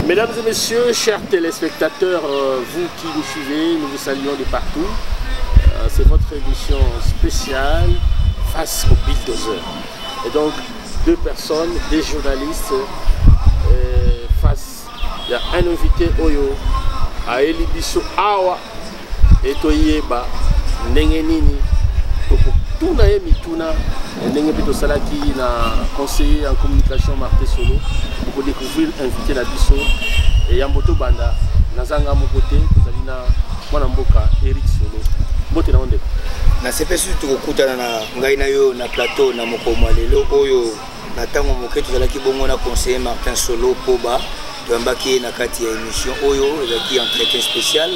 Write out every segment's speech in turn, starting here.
Mesdames et messieurs, chers téléspectateurs, euh, vous qui nous suivez, nous vous saluons de partout. Euh, c'est votre émission spéciale face au bulldozer. Et donc, deux personnes, des journalistes, euh, face ya un invité oyo ayeli biso awa e toyeba ndenge nini tokotuna ye mituna ndenge mpe tosalaki na conseiller en communication Martin Solo bokodécouvrir invité na biso eyambo tobanda nazanga moko te tozali na mwana mboka Eric Solo mbote na yo ndeko. Nasepeli susu tokokutana na ngai na yo na plateau na mokolo mwa lelo oyo. Na ntango moke tozalaki bongo na conseiller Martin Solo Poba, toyambaki ye na kati ya émission oyo ezalaki entretien spécial.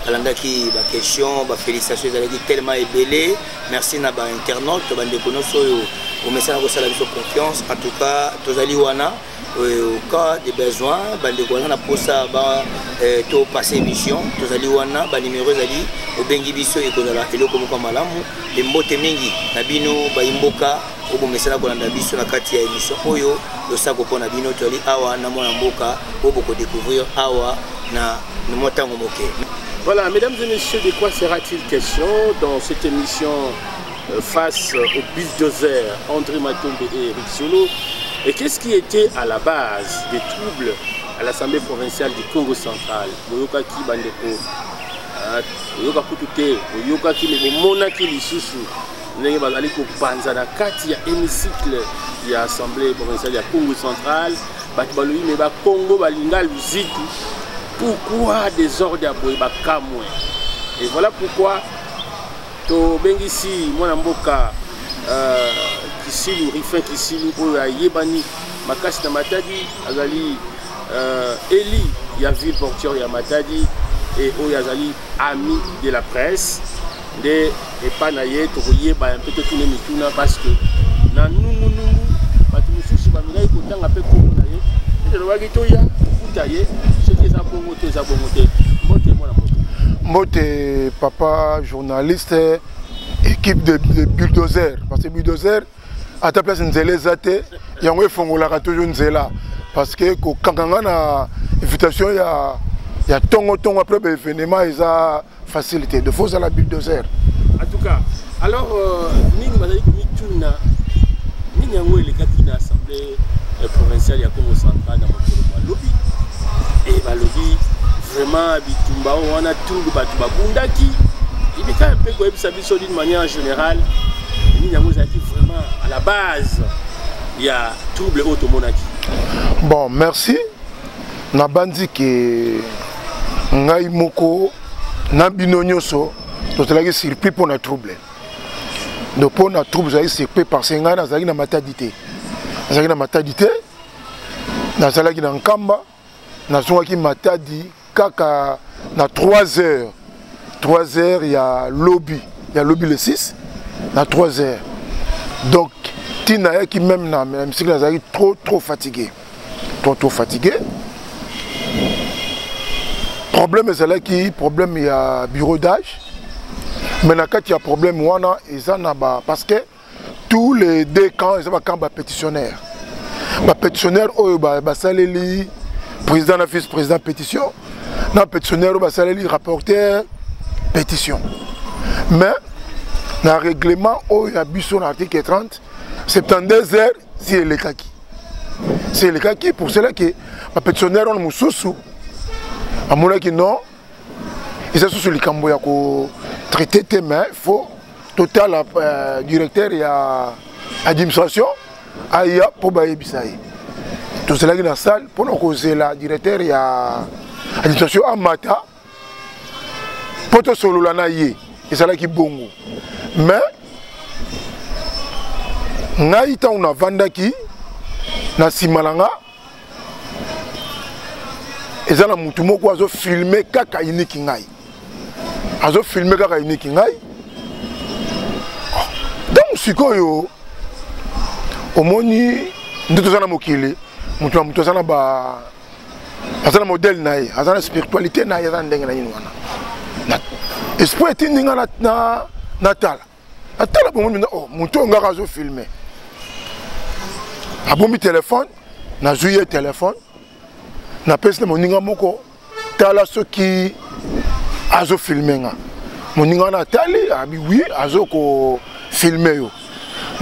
Alandaki ba question, ba félicitations ezalaki tellement ebele. Merci na ba internautes, bandeko nyonso oyo bomesana kosala biso confiance. En tout cas, tozali wana au cas de besoin, bandeko baza na posa ba to passer émission, tozali wana, ba numéro ezali, obengi biso ekozala eloko moko malamu. Mbote mingi na bino bayimboka oyo bomesana kolanda biso na kati ya émission oyo. Losako mpo na bino, tozali awa na mwana mboka oyo bokodécouvrir awa na mwa ntango moke. Voilà, mesdames et messieurs, de quoi sera-t-il question dans cette émission face au bulldozer André Matombe et Eric Solo? Et qu'est-ce qui était à la base des troubles à l'Assemblée provinciale du Congo central? Boyokaki bandeko, boyoka kutu te, boyokaki me bomonaki lisusu ndenge bazali kopanza na kati ya hémicycle ya Assemblée provinciale ya Congo central. Bato balobi me bakongo balinga luzitu, pourquoi désordre ya boye bakamwe? Et voilà pourquoi tobengisi mwana mboka Kisilu, Rifin Kisilu, oyo ayebani makasi na Matadi, azali eli ya ville portuaire ya Matadi et oyo azali ami de la presse. Nde epa na ye tokoyeba mpe totuna mituna, parce que na nungunungu bato mosusu bamingaki kotanga mpe kombo na ye, tolobaki toya kokuta ye soki eza bongo to eza bongo te. Mbote mwana mboka. Mbote papa journaliste, équipe de bulldozer, parce que bulldozer ata place nzela eza te, yango efongolaka toujours nzela, parce que kokanga nga na invitation ya tongo tongo après ba événement eza facilité de faut la bulldozer. En tout cas, alors mingi bazali komituna nini yango elekaki na assemblée provinciale ya Congo central na mokolo mwa lobi. E balobi vraiment bitumba oyo wana tundu bato babundaki ibika mpe koyebisa biso d'une manière générale nini yango ezalaki vraiment à la base ya trouble oyo tomonaki. Bon, merci. Nabandi ke ngai moko na bino nyonso tozalaki surpris mpo na trouble. Donc mpo na trouble tozalaki surpris parce que ngai nazalaki na Matadi te. Nazalaki na Matadi te, nazalaki na Nkamba, nazongaki Matadi kaka na 3 heures. 3 heures ya lobby, ya lobby le 6 na 3 heures. Donc tina yaki même na musique nazalaki trop trop fatigué. Trop trop fatigué. Problème ezalaki problème ya bureau d'âge. Mais na kati ya problème wana eza na ba, parce que tous les deux camps eza ba camp ba pétitionnaire. Ba pétitionnaire oyo ba basaleli président na vice président pétition, na pétitionnaire oyo basaleli rapporteur pétition. Mais na règlement oyo ya biso na article 30, 72 heures si elekaki. Si elekaki, pour cela que ba pétitionnaire wana mosusu amonaki non, eza susu likambo ya ko traiter te, mais faut total directeur ya administration aya po bayebisa ye. Tozalaki na salle mpona kozela directeur ya administration amata po tosolola na ye, ezalaki bongo. Mais ngai ntango navandaki na nsima na nga, eza na mutu moko azofilme kaka iniki ngai, azofilme kaka iniki ngai. Donc sikoyo omoni nde toza na mokili, mutu na mutu aza na ba, aza na modèle na ye, aza na spiritualité na ye, aza na ndenge na nini wana. Esprit etindi nga natala, natala bongo mina, oh, moto oyo ngaka azofilme, abombi telefone. Nazwi ye telefone, napesi na moninga moko: "Tala soki azofilme nga." Moninga wana atali, abi: "Oui, azokofilme yo."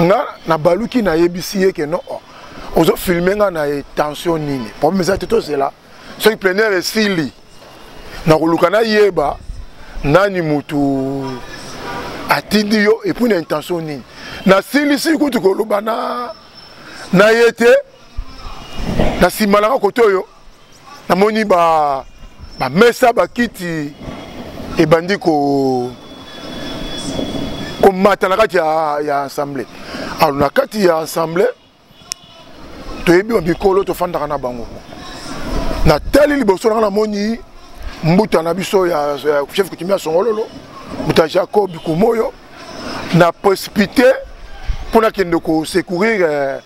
Nga nabaluki, nayebisi ye ke non, oh, ozofilme nga na intention nini? Problème eza te, tozela soki plénière esili, nakoluka nayeba nani mutu atindi yo et puis na intention nini. Nasilisi kutu koloba na ye te, na nsima nanga kote oyo namoni bamesa, bakiti ebandi komata na kati ya assemblée. Alors na kati ya assemblée, toyebi bamikolo tofandaka na bango. Natali liboso nanga, namoni mbuta na biso ya chef coutumier ya Songololo, mbuta Jacob Kumoyo. Na précipité mpo nakende kosecourir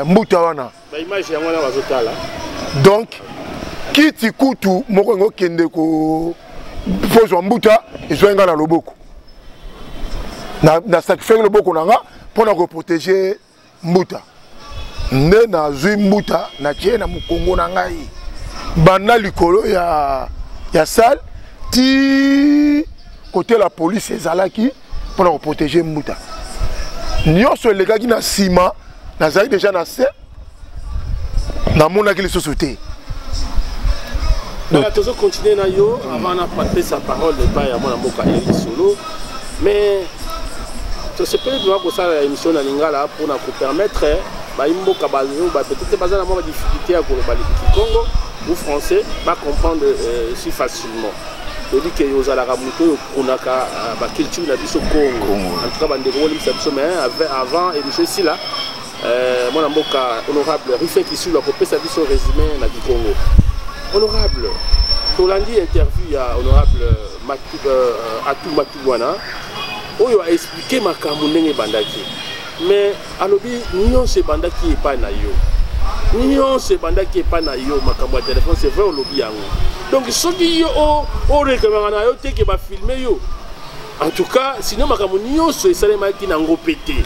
mbuta wana. Baimage yango wana bazotala. Donc kiti kutu moko yango okende kozwa mbuta, ezwai nga na loboko, na sacrifier loboko na nga mpo na koprotéger mbuta. Nde nazwi mbuta, natie na mokongo na ngai, banda likolo ya salle ti kote la police ezalaki, mpona koprotéger mbuta. Nyonso elekaki na nsima, nazalaki déjà na se, namonaki lisusu te. Voilà, tozocontinue na yo. Avant napesa parole epai ya mwana mboka Erik Solo, mais tosepeli vraiment kosala émission na lingala mpona kopermettre bayimboka peut-être baza na mwa badifficulté ya koloba kikongo ou français bacomprendre si facilement. Toyebi ke ozalaka moto oyo oprônaka baculture na biso Congo. En tout cas, bandeko, bolimisa biso, mais avant émission esila, mwana mboka honorable Rufin Kisulu akopesa biso résumé na kikongo. Honorable, tolandi interview ya honorable Atu Matubwana oyo aexpliquer makambo ndenge ebandaki, mais alobi nyonso ebandaki epai na yo, nyonso ebandaki epai na yo. Makambo ya telefone, c'est vrai, olobi yango. Donc soki yo oréclamaka na yo te ke bafilme yo, en tout cas, sinon makambo nyonso esalemaki nango mpe te.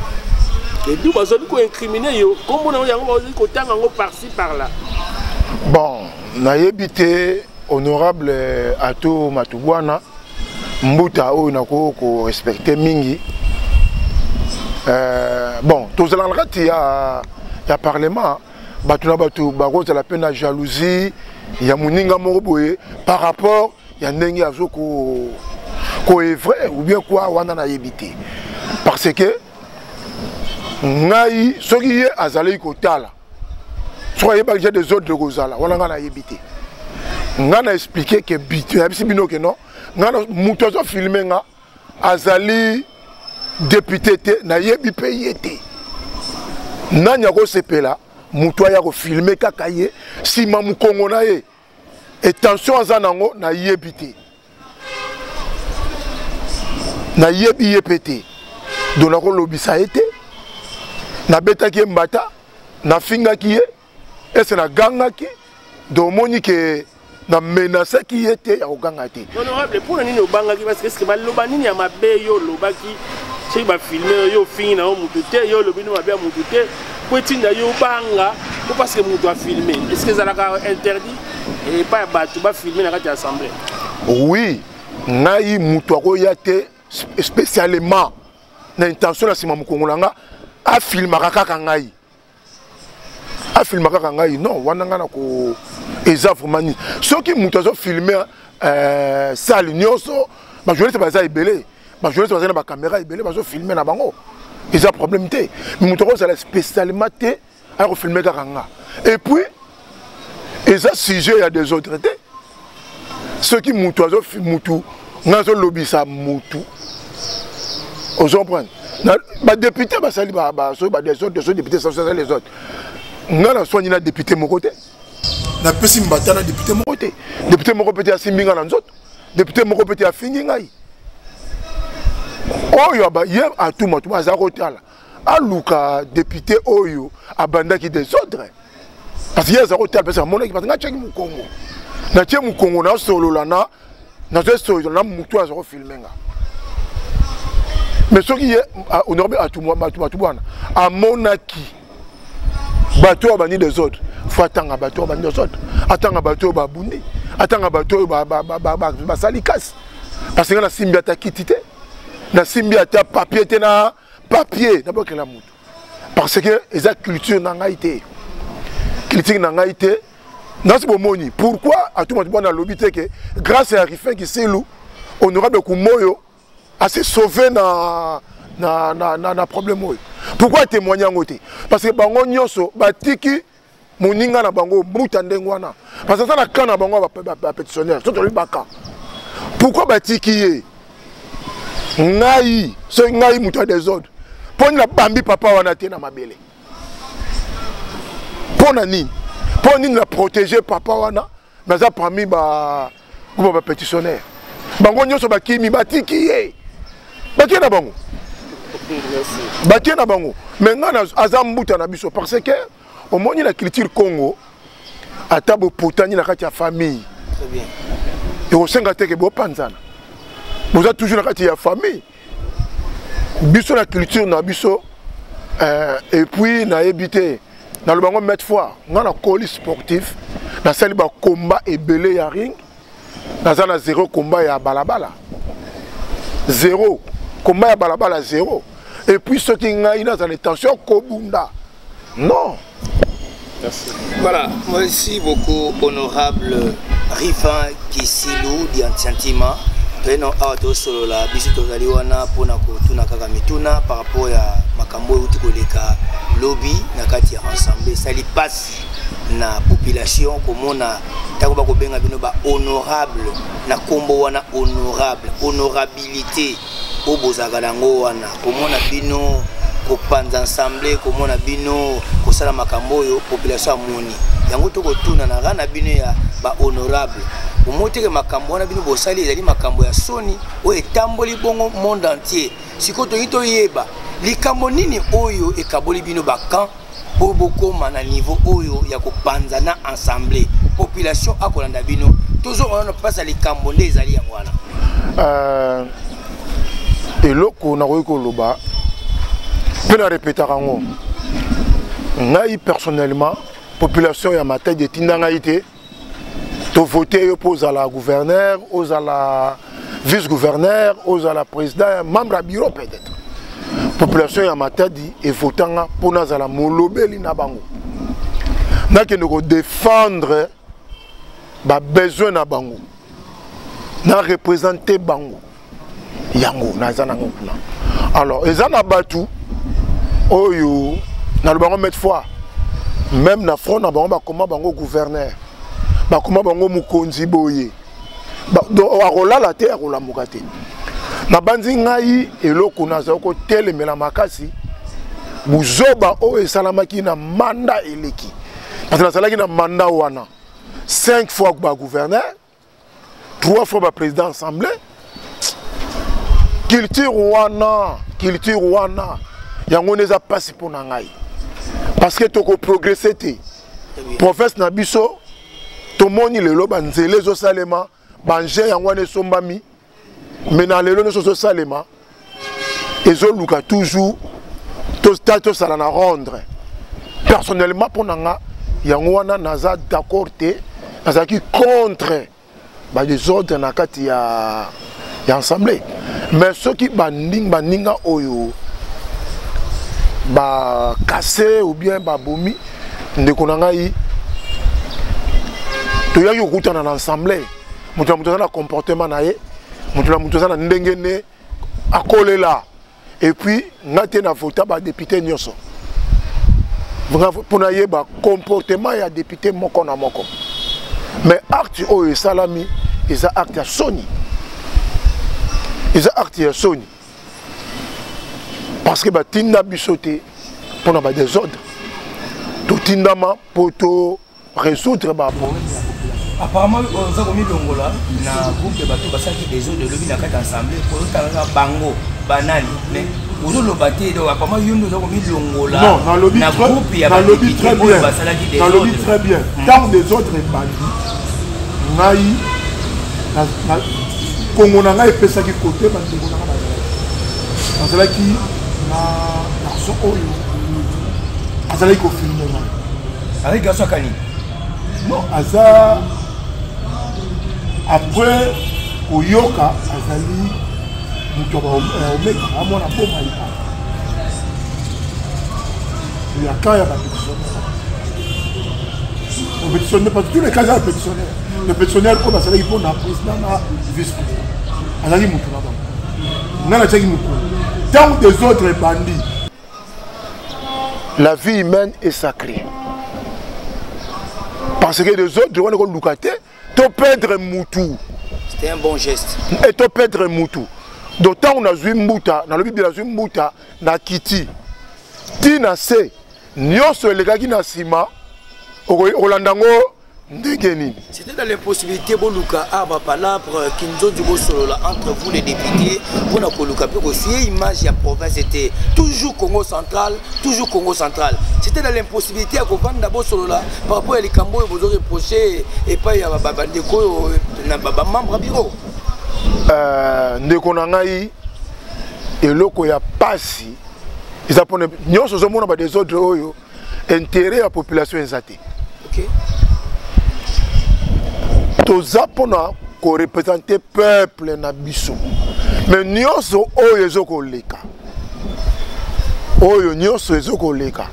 Edu bazali koincriminer yo, nkombo na yo yango bazali kotanga yango par-ci par-là. Bon, nayebi te honorable Ato Matubwana, mbuta oyo nakoki korespecter mingi. Bon, tozalaka na kati ya parlement, bato na bato bakozala mpe na jalousie ya moninga moko boye par rapport ya ndenge azo koœuvrer ou bien quoi, wana nayebi te. Parce que ngai, soki ye azalaki kotala, soki ayebaki ja désordre kozala wana, ngai nayebi te. Ngai na expliquer ke nayebisi bino ke non, ngai moto azofilme nga azali député te, nayebi mpe ye te. Nani akosepela moto aya kofilme kaka ye nsima mokongo na ye? Intention aza nango, nayebi te, nayebi ye mpe te. Donc nakolobisa ye te. Nabetaki ye mbata, nafingaki ye ese, nagangaki. Donc omoni ke namenasaki ye te ya koganga te. Honorable, mpona nini obangaki? Parce que baloba nini ya mabe yo olobaki? Soki bafilme yo, ofingi na yo mutu te, yo olobi no mabe ya mutu te, po etinda yo obanga po parce que mutu afilme? Est ce que ezalaka interdit epai ya bato bafilme na kati ya assemblée? Oui, ngai mutu akoya te spécialement na intention na nsima mokongo na nga afilmaka kaka ngai, afilma kaka ngai, non. Wana ngai na ko eza vraiment nini? Soki moto azofilme salle nyonso, bajournaliste baza ebele, bajournaliste baza na bacaméra ebele, bazofilme na bango, eza problème te. Moto akozala spécialement te aya kofilme kaka nga. Et puis eza sujet ya désordre te. Soki motu azo mutu nga azolobisa mutu, ozocomprendre, badéputé basali soki badésordre, soki député basali les autres, nga naswani na député moko te, napesi mbata na député moko te, député moko mpe te asimbi nga na nzoto, député moko mpe te afingi ngai. Oyo ye Atuma Tuma aza kotala, aluka député oyo abandaki désordre, parce que ye aza kotala, parce amonaki, parce nga tiaki mokongo, natie mokongo, nasolola na Nazo na mutu azo filmer nga. Mais soki ye honorable Atou Matubuana amonaki bato oyo bandi désordre, faut atanga bato oyo bandi désordre, atanga bato oyo babundi, atanga bato oyo basali kasi, parce que nga nasimbi ata kiti te, nasimbi ata papier te, na papier nabokela motu, parce que eza culture na ngai te, culture na ngai te. Nasi bomoni pourquoi Atou Matubuana alobi te ke grâce ya Rufin Kisilu, honorable Kumoyo ase sauvé na problème oyo? Pourquoi témoigne yango te? Parce que bango nyonso batiki moninga na bango mbuta ndenge wana, parce que aza na camp na bango bapétitionnaire. So tolobi baka, pourquoi batiki ye? Ngai, soki ngai moto ya désordre, mpo nini nabambi papa wana te na mabele? Mpo na nini? Mpo nini na protéger papa wana? Naza parmi ba groupe bapétitionnaire, bango nyonso bakimi, batiki ye, bakie na bango, bakie na bango. Mais ngai, aza mbuta na biso, parce que omoni, na culture Congo, ata bopotani na kati ya famille, ekosenga te ke bopanzana, boza toujours na kati ya famille. Biso na culture na biso, et puis nayebi te, naloba yango maintes fois, ngai nakoli sportif, nasali bakomba ebele ya ring, naza na zéro komba ya balabala, zéro komba ya balabala, zéro. Et puis soki ngai nazala intention kobunda, non. Merci. Voilà, merci beaucoup, honorable Rufin Kisilu Diantiantima. Toyeno awa tosolola, biso tozali wana mpona kotuna kaka mituna par rapport ya makambo oyo euti koleka lobi na kati ya ensemble. Esali mpasi na population komona ntango bakobenga bino bahonorable na nkombo wana honorable, honorabilité oyo bozalaka nango wana, komona bino kopanza ensemble, komona bino kosala makambo oyo population amoni yango. Tokotuna na ra na bino ya bahonorable, omoi teke makambo wana bino bosali ezali makambo ya soni oyo etamboli bongo monde entier. Sikoyo tolingi toyeba likambo nini oyo ekaboli bino bacamp mpo bokóma na niveau oyo ya kopanza na ensemble. Population akolanda bino, tozomona mpasa likambo nde ezali yango wana. Eloko nakoki koloba mpe na répétaka yango, ngai personnellement, population ya Matadi etinda ngai te tovote yo mpo ozala gouverneur, ozala vice gouverneur, ozala président, membre ya bureau peut-être. Population ya Matadi evotanga mpo nazala molobeli na bango, nakende kodéfendre babesoin na bango, na représente bango. Yango naza nango kuna. Alors eza na bato oyo naloba bango maintes fois, même na front na bango bakoma bango gouverneur, bakoma bango mokonzi boye, akolala te, akolamuka te. Nabandi ngai eloko nazali kotelemela makasi, buzoba oyo esalamaki na mandat eleki, parce que nazalaki na mandat wana cinq fois bagouverneur, trois fois baprésident assemblée. Culture wana, culture wana, yango nde eza mpasi mpo na ngai, parce que tokoprogresse te. Province na biso, tomoni lelo banzela ezosalema, baengin yango wana esombami, mais na lelo nyonso ezosalema, ezoluka toujours tosala na rendre. Personnellement, mpo na nga, yango wana naza d'accord te, nazalaki contre badésordre na kati ya assemblée. Mais soki baninga oyo bakase ou bien babomi ndeko na ngai, toyaki kokutana na assemblée, moto na moto aza na comportement na ye, moto na moto aza na ndenge ne akolela. Et puis nga te na vota badéputé nyonso mpona yeba comportement ya député moko na moko. Mais acte oyo esalami eza acte ya soni, eza acte ya soni, parce que batinda biso te mpona badésordre, totindama mpo to résoudre baproblème. Apparemment oza komilongola na groupe ya bato basalaki désordre elobi na kati ya assemblée, ozotalaka bango banani, mais ozoloba te. Donc apparemment yo nde oza komilongola na groupe ya badéputé oyo basalaki. Nalobi très bien, ntango désordre ebandi, ngai Mokongo na ngai epesaki kote bandeko na ngai bazalaki. Nazalaki na garçon oyo azalaki kofilme ngai. Azalaki garçon akani? Non, aza après koyoka azali moto ya omega, amwana boma lipa ya camp ya bapétitionnaire. Bapétitionnaire, parce que tous les cas eza bapétitionnaire, le pétitionnaire oyo bazalaki mpona président na vice président, azalaki moto na bango. Ngai natiaki mokolo ntango désordre ebandi. La vie humaine est sacrée, parce que désordre wana ekoluka te to perdre mutu. C'était un bon geste. Et to perdre mutu. Donc ntango nazwi mbuta, nalobi bi nazwi mbuta na kiti ti na se, nyonso elekaki na nsima, okolanda yango ndenge nini? C'était dans l'impossibilité. Boluka arbre palabre kinzonzi, bosolola entre vous les députés mpona koluka mpe kosie image ya province. Était toujours Congo Central, toujours Congo Central. C'était dans l'impossibilité ya kovanda bosolola par rapport ya likambo oyo bozo reproche epai ya bandeko oyo na bamembre ya bureau? Ndeko na ngai, eloko ya pasi eza mpona nyonso ozomona badésordre oyo, intérêt ya population eza te. Toza mpona koreprésente peuple na biso, mais nyonso oyo ezokoleka, oyo nyonso ezokoleka,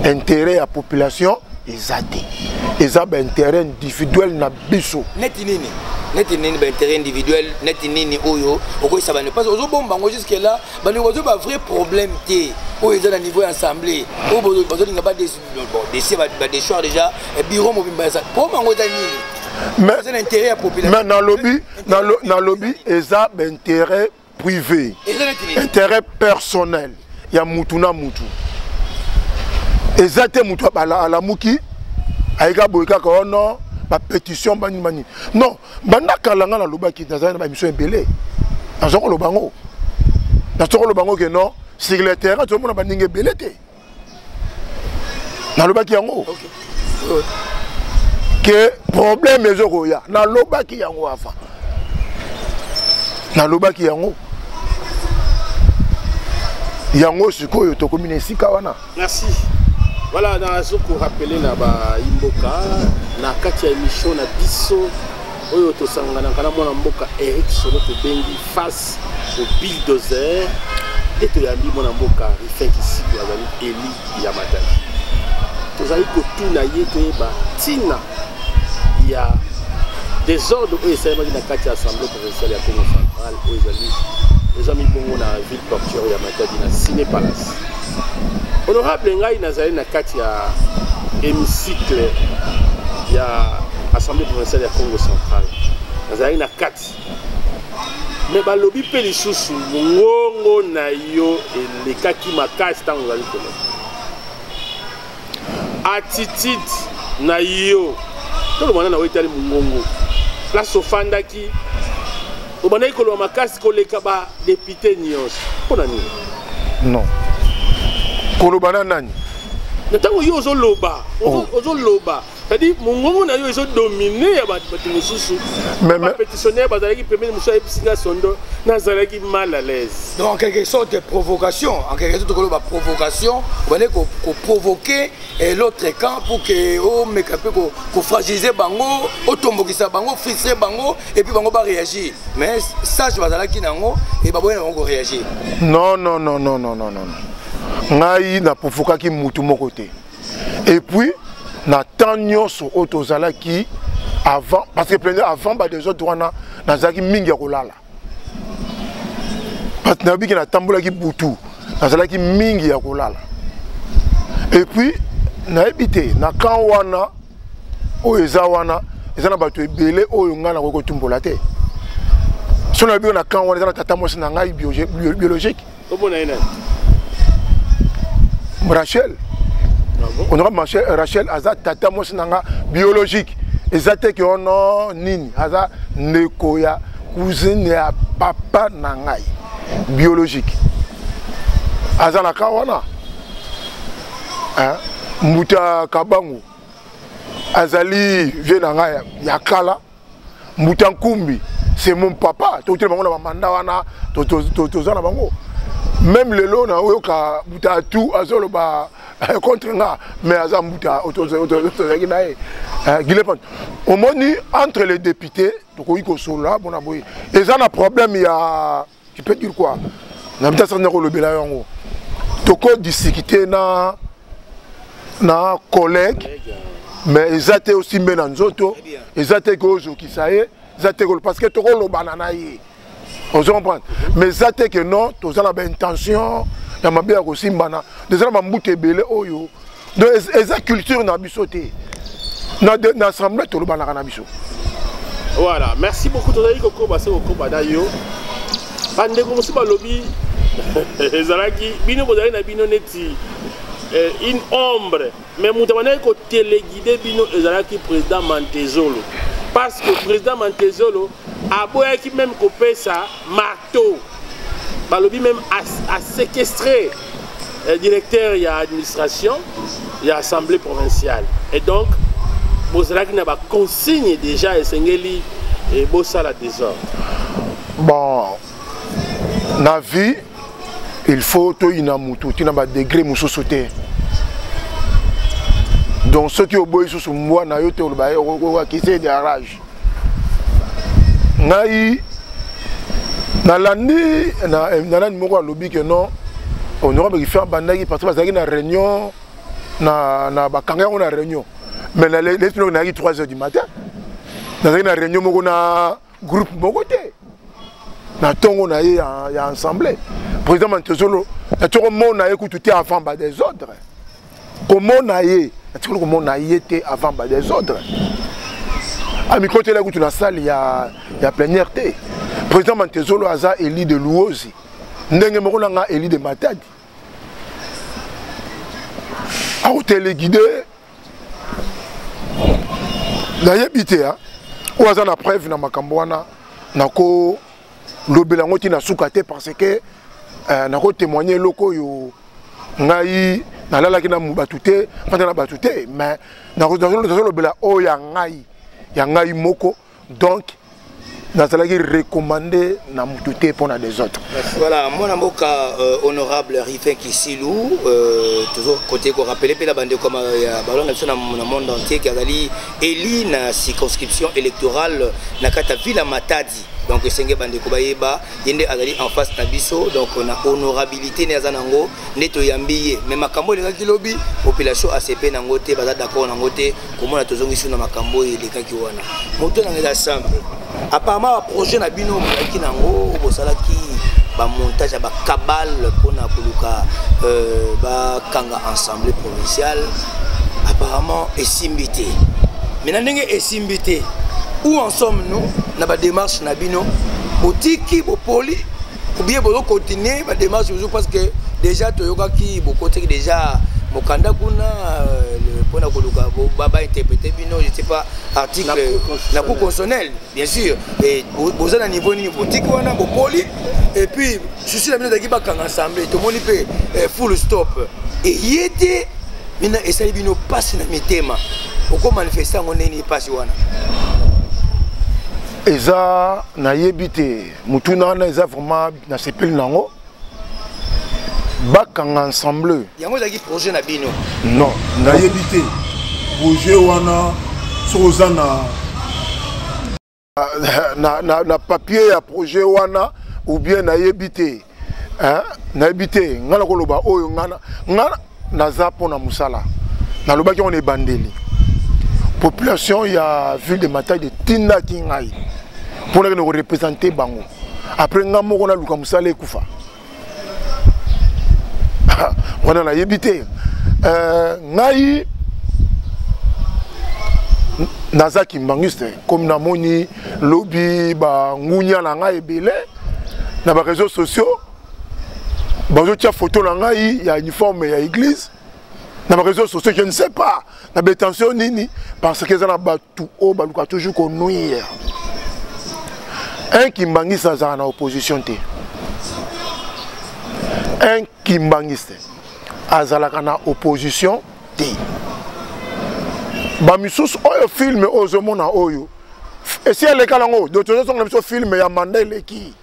intérêt ya population eza te, eza baintérêt individuel na biso. Neti nini? Neti nini baintérêt individuel? Neti nini oyo okoyisa bano? Parce ozobomba bango jusque là, bandeko bazo ba vrai problème te oyo eza na niveau ya assemblée, oyo bazolinga badécider, badéchoir déjà bureau mobimba. Problème yango eza nini? Eza na intérêt ya population? Mais nalobi eza baintérêt privé, intérêt personnel ya mutu na mutu. Eza te mutu alamuki ayika boye kaka ono bapétition banini banini. Non, banda kala nga nalobaki, nazali na baémission ebele, naza koloba yango, naza koloba yango ke non, sur le terrain tozomona bandenge ebele te. Nalobaki yango ke problème ezokoya, nalobaki yango avant, nalobaki yango. Yango sikoyo tokomi na esika wana. Merci. Voilà, nazo korappeler na bayimboka na kati ya émission na biso oyo tosanganaka na mwana mboka Eric Solo, tobengi Face au bulldozer, nde toyambi mwana mboka Rufin Kisiku, azali élu ya Matadi. Tozali kotuna ye toyeba ntina ya désordre oyo esalemaki na kati ya assemblée provinciale ya Congo Central, oyo ezali ezwami bongo na ville portuaire ya Matadi, na Ciné Palace. Honorable, ngai nazali na kati ya hémicycle ya assemblée provinciale ya Congo Central, nazalaki na kati, me balobi mpe lisusu mongongo na yo elekaki makasi ntango ozali koloba. Attitude na yo, toloba na oyo etali mongongo, place ofandaki, obandaki koloba makasi koleka badéputé nyonso, mpo na nini? Non, koloba na nani? Na ntango yo ozoloba, ozoloba, c'est-à-dire mongongo na yo ezodomine ya bato mosusu. Bapétitionnaire bazalaki pembeni, mosusu ayebisi nga sondo nazalaki mal à l'aise. Donc en quelque sorte provocation, en quelque sorte koloba provocation, obande koprovoquer l'autre camp pour que omeka mpe kofragiliser bango, otombokisa bango, frustrer bango, et puis bango baréagir. Mais sage bazalaki nango e baboyi na bango koréagir. Non, non, non, non, non, non, non, ngai naprovokaki mutu moko te. Et puis na temps nyonso oyo tozalaki avant, parce que plein avant badésordre wana, nazalaki mingi ya kolala, parce que nayebiki natambolaki butu, nazalaki mingi ya kolala. Et puis nayebi te na camp wana oyo eza wana, eza na bato ebele oyo ngai nakoki kotumbola te. So nayebi na camp wana eza na tata mwasi na ngai biologique. Omona ye nani? Rachel. Honorable Rachel aza tata mwasi na nga biologique. Eza te ke ono nini, aza ndeko ya cousine ya papa na ngai biologique, aza na ka wana. Mbuta Kabangu azali vie na ngai ya kala, mbuta Nkumbi. C'est mon papa. Tokutela bango na bamanda wana, toza na bango. Même lelo na oyoka mbuta tout azoloba contre nga, mais aza mbuta tozalaki na ye Guilepan. Omoni, entre les députés tokoki kosolola mpona boye, eza na problème ya, tu peux dire quoi, na mitasa na kolobela yango, tokodiscuter na collègue, mais eza te osimbe na nzoto, eza te ke ozokisa ye, eza te, parce que tokolobana na ye, ozo comprendre. Mais eza te ke non, toza na baintention ya mabe ya kosimbana. Eza na bambuta ebele oyo, donc eza culture na biso te. Na assemblée tolobanaka na biso. Voilà, merci beaucoup. Tozali kokoba se kokoba na yo. Bandeko mosusu balobi ezalaki bino, bozali na bino neti une ombre, mais moto abandaki kotéléguider bino ezalaki président Mantezolo, parce que président Mantezolo aboyaki même kopesa marteau. Balobi même aséquestré directeur ya administration ya assemblée provinciale, et donc bozalaki na baconsigne déjà, esengeli bosala désordre. Bon, na vie il faut toyina motu ntina badegré mosusu te. Donc soki oboyi susu mbwa na yo te, oloba okakisi de rage. Ngai nalandi na nani moko alobi ke non, honorable Rifin abandaki parce que bazalaki na réunion na bakanga yango na réunion. Mais nayaki 3 heures du matin, nazalaki na réunion moko na groupe moko te na ntongo na ye ya assemblée. Président Mantezolo, nati komona ye kutu te avant badésordre. Komona ye, natikoli komona ye te avant badésordre. Amikotela kutu na salle ya plénière te. Président Mantezolo aza élu de Luozi, ndenge moko na nga élu de Matadi. Akotéléguider, nayebi te oyo aza na preuve na makambo wana. Nakolobela yango ntina suka te, parce que nakotémoigne eloko oyo ngai nalalaki na bato te, fanda na bato te, mais nazolobela oyo ya ngai moko. Donc nazalaki recommandé na mutu te mpona des autres. Voilà, mwana mboka honorable Rifin Kisilu, toujours côté korappeler mpe na bandeko ya balonga biso na monde entier ki azali élu na circonscription électorale na kati ya ville ya Matadi. Donc esenge bandeko bayeba ye nde azali en face na biso. Donc na honorabilité nde aza nango nde toyambi ye. Mais makambo elekaki lobi, population asepe nango te, baza d'accord nango te. Komona tozongisi na makambo oyo elekaki wana, moto nanga eza simple. Apparemment baprojet na bino bozalaki nango, bosalaki bamontage ya bakabale mpona koluka bakanga assemblée provinciale, apparemment esimbi te. Mais na ndenge esimbi te, où en sommes nous na badémarche na bino? Botiki, bopoli, ou bien bozocontinue badémarche mosusu? Parce que déjà toyokaki bokotaki déjà mokanda kuna mpona koluka bainterpréter bino, je sais pas, article na cour constitutionnelle, bien sûr. Et boza na niveau nini? Botiki wana, bopoli? Et puis souci na bino ezalaki bakanga assemblée, tomoni mpe full stop eye te. Mina esali bino mpasi na mitema, okomanifeste yango ndeni mpasi wana? Eza, nayebi te. Motuna wana eza vraiment, nasepeli nango. Bakanga ensemble? Yango ezalaki projet na bino? Non, nayebi te. Projet wana, soki oza na papier ya projet wana ou bien, nayebi te, nayebi te. Ngai nakoloba oyo nga naza mpona mosala. Nalobaki yango na ebandeli, population ya ville de Matadi etindaki ngai mpona kende koreprésenter bango. Après nga moko naluka mosala ekufa wana, nayebi te. Ngai naza kimbanguiste. Comme namoni lobi bangunya na ngai ebele na baréseaux sociaux bazotia photo na ngai ya uniforme ya église na baréseaux sociaux, je ne sais pas na baintention nini, parce que eza na bato oyo baluka toujours konuire. Un kimbanguiste azalaka na opposition te. Un kimbanguiste azalaka na opposition te. Bamisusu oyo, film oyo ozomona oyo Esi eleka nango, donc tozozonga na biso film ya mandat eleki.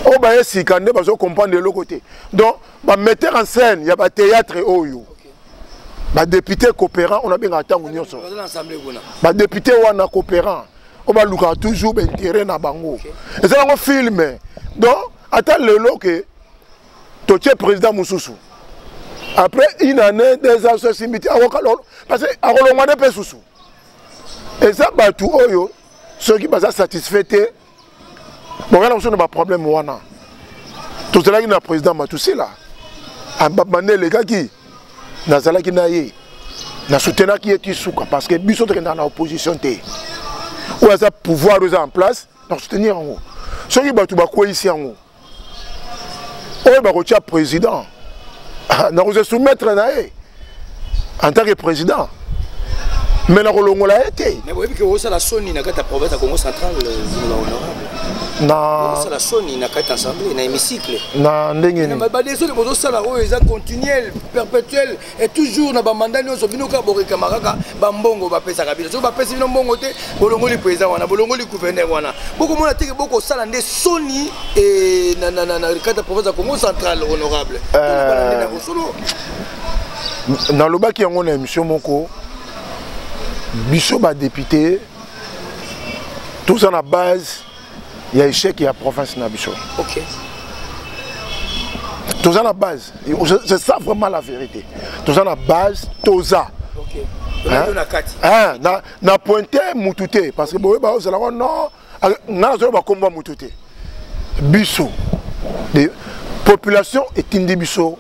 Oyo baye sika nde bazocomprendre eloko te. Donc bametteur en scène ya bathéâtre oyo, badéputé coopérant, oyo nabengaka ntango nyonso badéputé wana coopérant, oyo balukaka toujours baintérêt na bango, eza yango film. Donc ata lelo ke totie président mosusu, après une année, 2 ans, so esimbi te, parce que akolongwa nde mpe susu. Eza bato oyo soki baza satisfait te, bokana mosusu na baproblème wana. Tozalaki na président Matusila, bande elekaki, nazalaki na ye, nasoutenaki ye ti suka, parce que biso tokendaka na opposition te. Oyo aza pouvoir, oyo eza en place, na soutenir yango. Soki bato bakweyisi yango, oyo bakotia président, nakose soumettre na ye en tant que président, mais nakolongola ye te. Mais boyebi ke osala soni na kati ya province ya Congo Central, honorable. Na osala soni na kati ya assemblée, na hémicycle. Na ndenge nini? Badésordre bozosala oyo eza continuel, perpétuel et toujours na bamanda nyonso. Bino kaka borekama kaka bambongo bapesaka bino. Soki bapesi bino mbongo te, bolongoli président wana, bolongoli gouverneur wana. Bokomona teke bokosala nde soni na kati ya province ya Congo Central, honorable. Tolobana nde na bosolo. Nalobaki yango na émission moko. Biso badéputé toza na base ya échec ya province na biso. Toza na base, c'est ça vraiment la vérité. Toza na base, toza Na kati. Hein, na pointe mutu te, parce que boye baozalaka non, nga nazolo bakombo ya mutu te. Biso de population etindi biso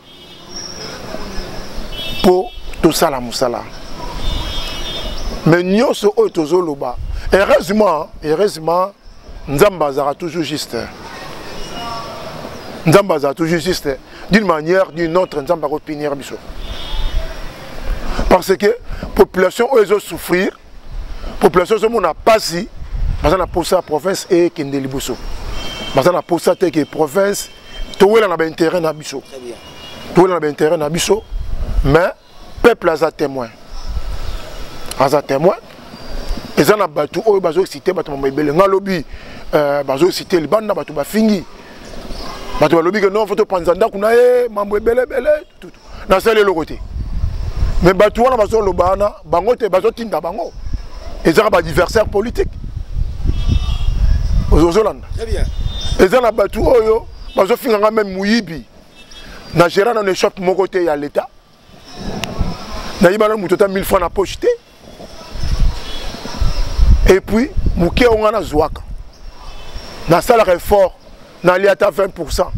mpo tosala mosala, mais nyonso oyo tozoloba, heureusement, heureusement, Nzambe azalaka toujours juste. Nzambe azalaka toujours juste. D'une manière, d'une autre, Nzambe akopunir biso, parce que population oyo ezosouffrir, population ezomona pasi, baza na posa ya province ekende liboso. Baza na posa te ke province towela na baintérêt na biso, towela na baintérêt na biso. Mais peuple aza témoin, aza témoin. Eza na bato oyo bazociter bato mama ebele. Nga lobi bazociter libanda, bato bafingi, bato balobi ke non, faut topanza ndako na ye, mambo ebele ebele. Tutu nasali eloko te, mais bato wana bazoloba wana, bango te bazotinda bango, ezaka baadversaire politique ozolanda. Eza na bato oyo bazofinganga même moyibi. Na gérant nano échoppe moko te ya l'État, nayiba na moto ata 1000 francs na poche te. Et puis moke oyo nga nazwaka, nasalaka effort, nalia ata 20,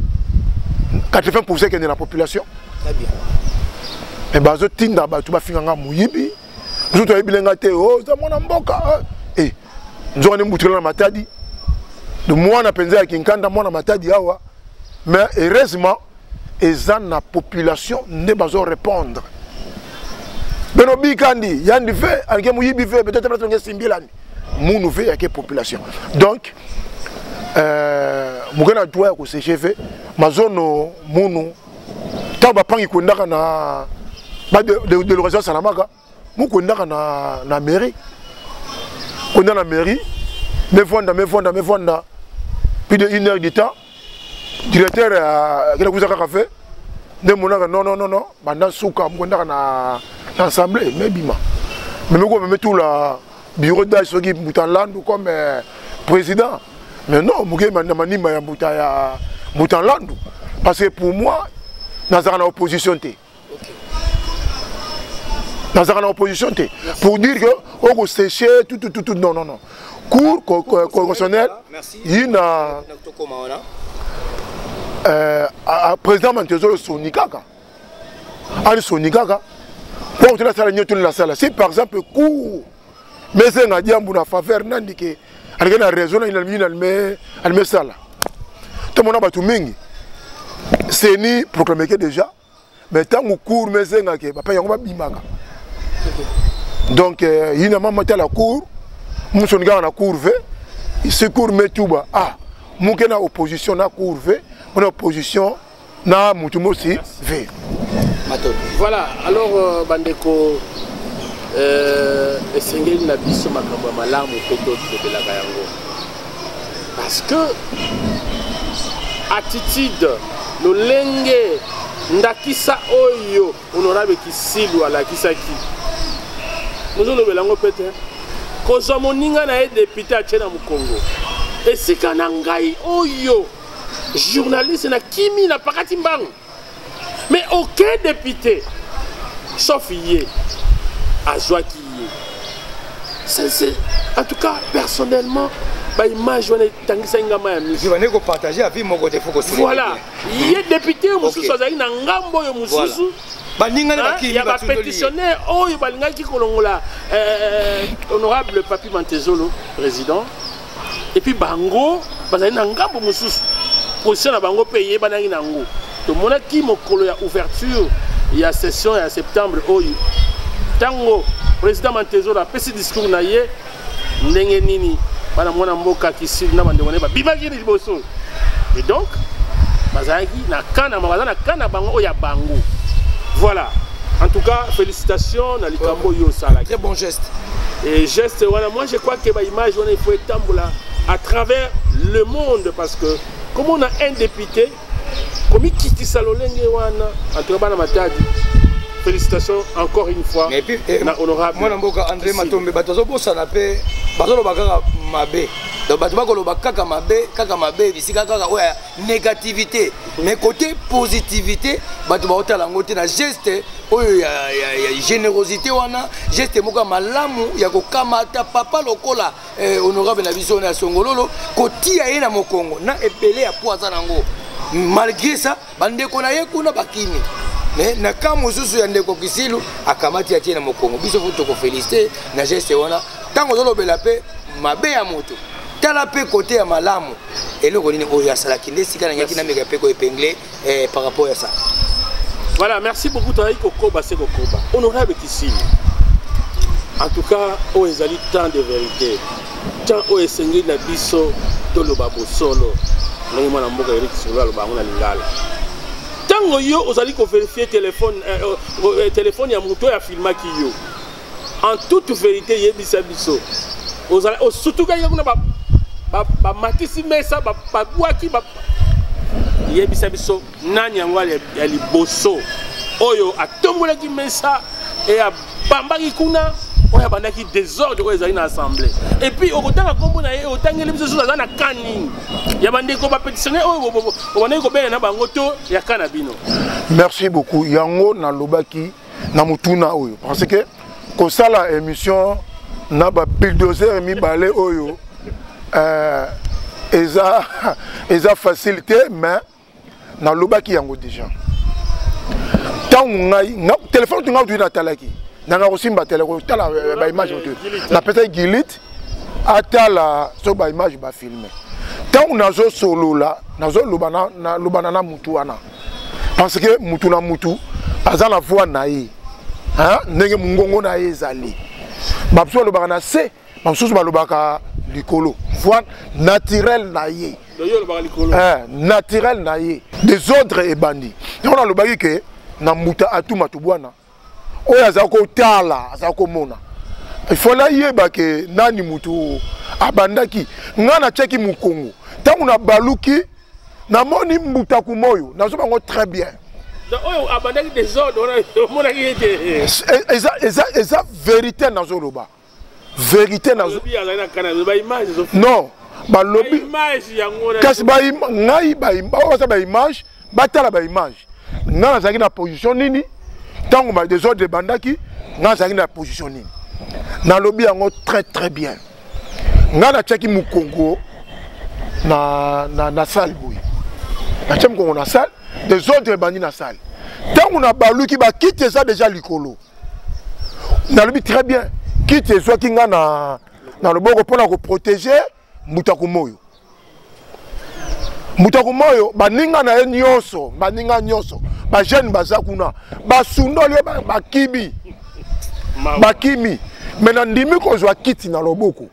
80 ekende na population. Mais bazotinda bato bafinga nga moyibi. Mosusu ayebile nga te, oza mwana mboka e nzoka nde mbutukela na Matadi, mwana mpenza ya Kinkanda, mwana Matadi awa. Mais heureusement eza na population nde bazorépondre beno bikandi yandi ve alike moyibi ve, peut-être bato nge simbilani munu ve yake population. Donc moke na droit ya kosécher ve mazono munu. Ntango bapangi kwendaka na badélocalisation asalamaka, mukwendaka na mairie, kwenda na mairie, mevanda, mevanda, mevanda plus de une heure du temps. Directeur akenda kuza kaka fe nde monaka non, non, non, non, banda suka mukwendaka na assemblée mebima meme ko meme tula bureau d'âge soki mbuta Nlandu comme président. Mais non, moke na manima ya mbuta, ya mbuta Nlandu, parce que pour moi nazalaka na opposition te, nazalaka na opposition te pour dire que okosécher tout, tout, tout, tout. Non, non, non, cour constitutionnelle yi na président Mantezolo soni kaka, ali soni kaka mpo kotela sala nyonso na sala. Si par exemple cour mesenga diambu na faveur nandi ke alike na raison na alime, alime sala, tomona bato mingi CENI proclameke déjà, mais ntango cour mesengake bapai yango babimaka. Donc ye na mama tala cour musoni kaka na cour ve isi cour metuba, ah, muke na opposition na cour ve mpona opposition na mutu mosi ve. Voilà, alors bandeko. Esengeli na biso makambo ya malamu mpe tolobelaka yango, parce que attitude, lolenge, ndakisa oyo honorable Kisilu alakisaki, nozolobela yango mpe te. Kozwa moninga na ye député atie na mokongo, esika na ngai oyo journaliste na kimi na pakati mbangu, mais aucun député sauf ye azwaki ye. C'est en tout cas, personnellement, baimage wana etangisaki nga mai ya miso. Bande kopartage avis moko te, faut. Voilà, ye député mosusu azalaki na ngambo oyo mosusu. Baningani bakimi. Ya bapétitionnaire oyo balingaki kolongola honorable Papi Mantezolo président, et puis bango bazali na ngambo mosusu. Position na bango mpe eyebanaki nango. Tomonaki mokolo ya ouverture ya session ya septembre oyo, ntango président Mantezolo apesi discours na ye, ndenge nini bana mwana mboka Kisili na bandeko na ye babimaki liboso. Et donc bazalaki na kana, baza na kana bango oyo ya bango. Voilà, en tout cas félicitations na likambo oyo osalaki. Très bon geste. Et geste wana, moi je crois que baimage wana, il faut etambola à travers le monde, parce que comme on a un député komikitisa lolenge wana, en tout cas bana Matadi, félicitations encore une fois. Et puis, eh, na honorable mwana mboka André Matombe, bato bazobosana mpe bazoloba kaka mabe. Donc bato bakoloba kaka mabe, kaka mabe, bisika kaka oyo ya négativité, mais côté positivité bato baotala yango te. Na geste oyo ya générosité wana, geste moko ya malamu ya kokamata papa lokola honorable na biso na Songololo, kotia ye na mokongo na ebele ya po aza nango. Malgré ça, bandeko na ye kuna bakimi, mais na ka mosusu ya ndeko Kisilu akamati, atie na mokongo. Biso faut tokofélicité na geste wana. Ntango ozolobela mpe mabe ya moto, tala mpe kote ya malamu, eloko nini oyo asalaki. Nde esika nangaki nameka mpe koépingler par rapport ya ça. Voilà, merci beaucoup. Tozali kokoba se kokoba. Honorable Kisili, en tout cas oyo ezali temps de vérité, temps oyo esengeli na biso toloba bosolo, ndenge mwana mboka Erik Solo aloba yango na lingala. Ntango yo ozali kovérifier telefone, telefone ya moto oyo afilmaki yo, en toute vérité yebisa biso, osutukaki kuna, bamatisi mesa, babwaki, yebisa biso nani yango ya liboso oyo atombolaki mesa e abambaki kuna, oyo abandaki désordre oyo ezali na assemblée. Et puis okotanga nkombo na ye, otangeli biso soki aza na ka nini ya bandeko bapétitionnaire oyo obandaki kobela na bango to ya ka na bino. Merci beaucoup. Yango nalobaki na motuna oyo, parce que kosala émission na babulldozer mibale oyo, eza facile te. Mais nalobaki yango déjà, ntango ngai telefone to ngai tuyi natalaki, nanga kosimba tele kotala baimage te. Napesaki Gilit atala so baimage bafilme. Ntango nazosolola, nazoloba, nalobana na mutu wana, parce que mutu na mutu aza na voix na ye, ndenge mongongo na ye ezali. Bamosusu balobaka na se, bamosusu balobaka likolo, voix naturelle na ye. Naturel na ye. Désordre ebandi, yango nalobaki ke na mbuta atuma tobwana oyo aza kotala, aza komona, il faut nayeba ke nani mutu abandaki. Ngai natiaki mokongo, ntango nabaluki namoni mbuta kumoyo, nazo bango très bien. Oyo abandaki désordre wana, omonaki ete Eza vérité, nazoloba vérité. Nazo non, balobi kasi ngai oyo baza baimage, batala baimage. Ngai nazalaki na position nini ntango badésordre ebandaki? Ngai nazalaki na position nini? Nalobi yango très très bien. Ngai natiaki mokongo na salle boye, natia mokongo na salle, désordre ebandi na salle. Ntango nabaluki, bakiti eza déjà likolo. Nalobi très bien, kiti ezwaki nga na loboko mpona koprotéger mbuta kumoyo. Mbuta kumoyo, baninga na ye nyonso, baninga nyonso bajeune baza kuna, basundoli ye, bakimi, bakimi. Me nandimi kozwa kiti na loboko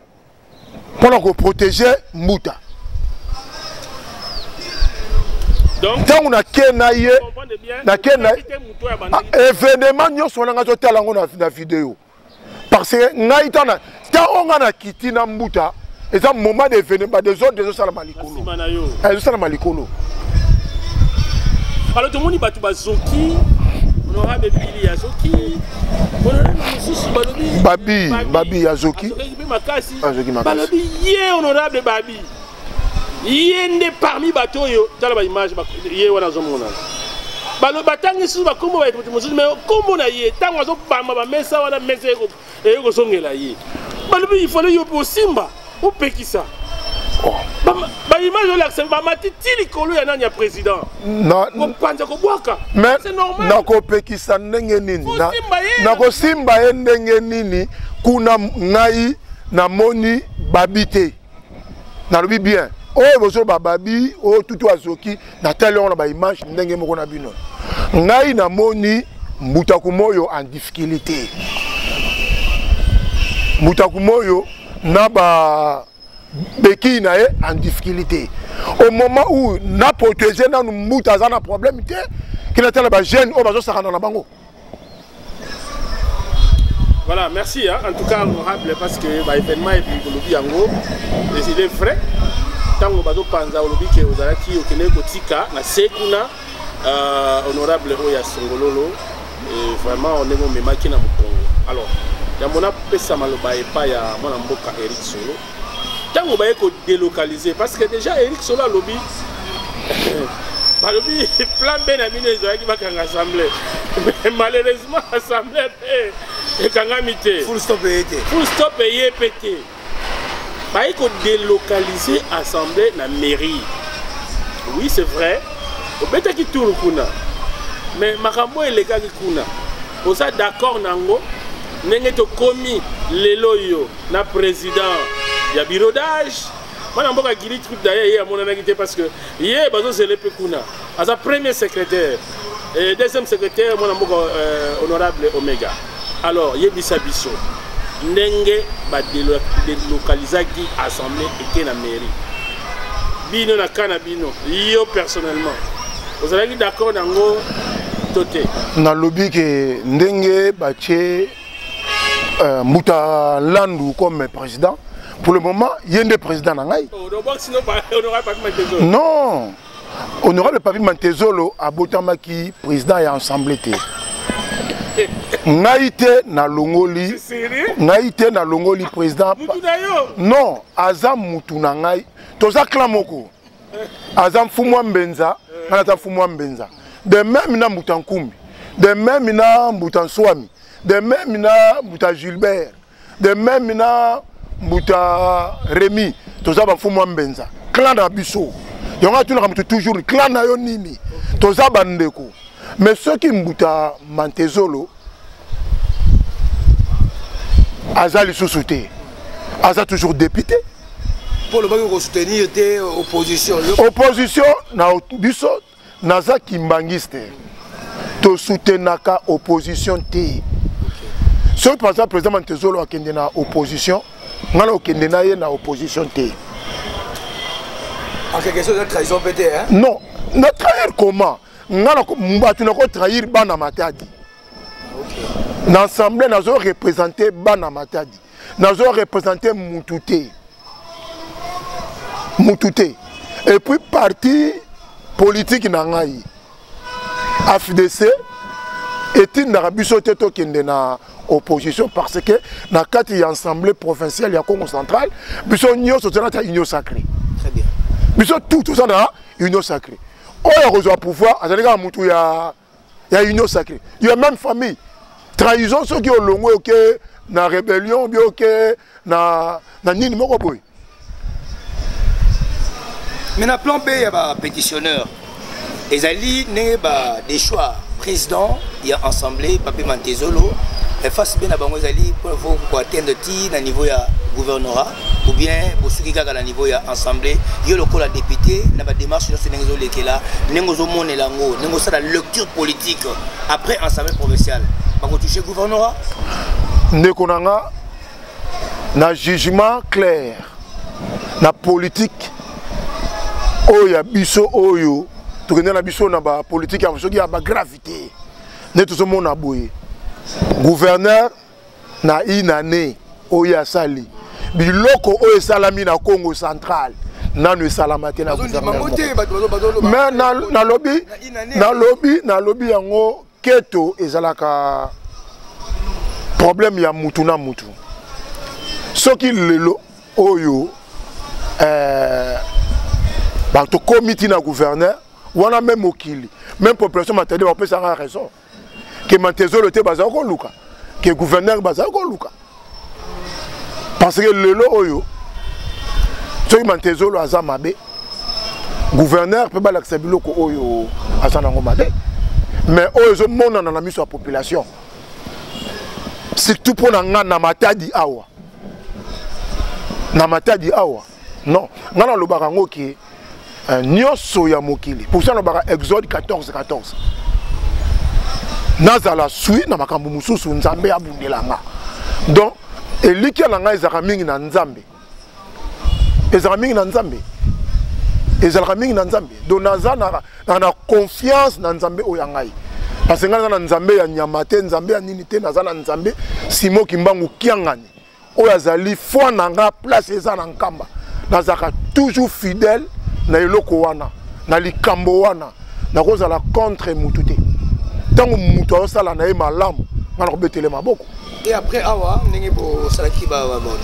mpona koprotéger mbuta. Ntango nake na ye, nake na événement nyonso wana, nga azotala yango na video. Parce que ngai tana ntango ngai nakiti na mbuta, eza moment d'événement, badésordre ezosalama likolo, ezosalama likolo. Alors tomoni bato bazoki, honorable Bili azoki, honorable mosusu balobi Babi, Babi azoki. Mpe makasi. Azoki makasi. Balobi ye honorable Babi, ye nde parmi bato oyo, tala baimage, ye wana azomonana. Balobi batangi susu bakombo bato mosusu, mais kombo na ye, ntango azobamba bamesa wana, mesa eye kozongela ye. Balobi ifale yo mpe osimba, opekisa. Baimage olakisa, bamati ti likolo ya nani, ya président, kopanza, kobwaka. C'est normal. Nakopekisa ndenge nini? Nakosimba ye ndenge nini? Kuna ngai namoni Babi te. Nalobi bien, oyo bozoloba Babi oyo tutu azoki, natali yango na baimage ndenge moko na bino. Ngai namoni Mbuta Kumoyo en difficulté, Mbuta Kumoyo na ba béquille na ye en difficulté. Au moment où na protéger nanu Mbuta, aza na problème te, kina tala bajeune oyo bazosakana na bango. Voilà, merci hein. En tout cas, honorable, parce que bah, événement et puis olobi yango, et il est vrai, ntango bazopanza, olobi ke ozalaki okende kotika na se kuna honorable oyo ya Songololo, et vraiment ndenge omemaki na mokongo. Alors yambo napesa maloba epai ya mwana mboka Eric Solo, ntango baye kodélocaliser, parce que déjà Eric Solo alobi, balobi plan B na bino ezalaki bakanga assemblée, mais malheureusement assemblée mpe ekangami te. Full stop eye te. Full stop eye mpe te. Baye kodélocaliser assemblée na mairie. Oui, c'est vrai, obetaki tour kuna, mais makambo elekaki kuna, oza d'accord nango? Ndenge tokomi lelo oyo na président ya bureau d'âge, mwana mboka Gili Truc, d'ailleurs ye amonanaki te parce que ye bazozele mpe kuna, aza premier secrétaire et deuxième secrétaire mwana mboka honorable Omega. Alors yebisa biso ndenge badélocalisaki assemblée eke na mairie, bino na ka na bino, yo personnellement ozalaki d'accord nango to te? Nalobi ke ndenge batie Mbuta Landu comme président, pour le moment ye nde président na ngai. Non, honorable Papi Mantezolo abotamaki président ya assemblée te. Ngai te nalongoli, ngai te nalongoli président. Non, aza mutu na ngai, toza clan moko, aza mfumu wa mbenza, ngai naza mfumu wa mbenza. De même na Mbuta Nkumbi, de même na Mbuta Nswami, de même na Mbuta Gilbert, de même na Mbuta Rémi, toza bamfumu wa mbenza, clan na biso. Yango atunaka moto toujours: clan na yo nini? Toza bandeko. Mais soki Mbuta Mantezolo aza lisusu te, aza toujours député. Mpo olobaki kosoutenir te opposition. Opposition na biso, naza kimbangiste, tosoutenaka opposition te. Soki par exemple président Mantezolo akende na opposition, ngai na okende na ye na opposition te. En quelque sorte, trahison peut être. Non, na trahir comment? Nga bato nakotrahir bana Matadi na assemblée, nazo représente bana Matadi, nazo représente mutu te, mutu te. Et puis parti politique na ngai AFDC etindaka biso te tokende na opposition, parce que na kati ya assemblée provinciale ya Congo Central, biso nyonso toza na union sacrée. Biso tout toza na union sacrée. Oyo akozwa pouvoir azali kaka mutu ya union sacrée, ya même famille. Trahison soki olongwe, oke na rébellion, bi oke na nini moko boye. Mais na plan B ya bapétitionneur ezali ndenge badéchoir président ya assemblée Papi Mantezolo, face B na bango ezali mpo koatteindre ti na niveau ya gouvernorat ou bien bosuki kaka na niveau ya assemblée? Yo lokola député, na badémarche nyonso ndenge ezolekela, ndenge ozomonela yango, ndenge osala lecture politique, après assemblée provinciale bakotouche gouvernorat? Ndeko na nga, na jugement clair na politique oyo ya biso, oyo tokende na biso na bapolitique ya soki ya bagravité nde tozomona boye, gouverneur Na une année oyo asali, biloko oyo esalami na Congo Central nanu esalama te na gouvernement. Mais nalobi, nalobi, nalobi yango, keto ezalaka problème ya mutu na mutu. Soki lelo oyo bato komi ntina gouverneur wana, même mokili, même population Matadi bapesaka raison ke Mantezolo te, bazala koluka ke gouverneur, bazala koluka, parce que lelo oyo soki Mantezolo aza mabe, gouverneur mpe balakisa biloko oyo aza nango mabe. Mais oyo ezomonana na miso ya population, surtout mpo na nga na Matadi awa, na Matadi awa, non, nga nalobaka yango ke nyonso ya mokili, pour ça nalobaka Exode 14 14, nazala sui na makambo mosusu, Nzambe abundela nga. Donc elikya na ngai ezalaka mingi na Nzambe, ezalaka mingi na Nzambe, ezalaka mingi na Nzambe. Donc naza na confiance na Nzambe oyo ya ngai, parce que ngai naza na Nzambe ya nyama te, Nzambe ya nini te, naza na Nzambe Simo Kimbangu Kiangani oyo azali foi na nga. Place eza na Nkamba, nazalaka toujours fidèle na eloko wana, na likambo wana. Nakozala contre mutu te. Ntango mutu azosala na ye malamu, nga nakobetele maboko. Et après awa, ndenge bosalaki,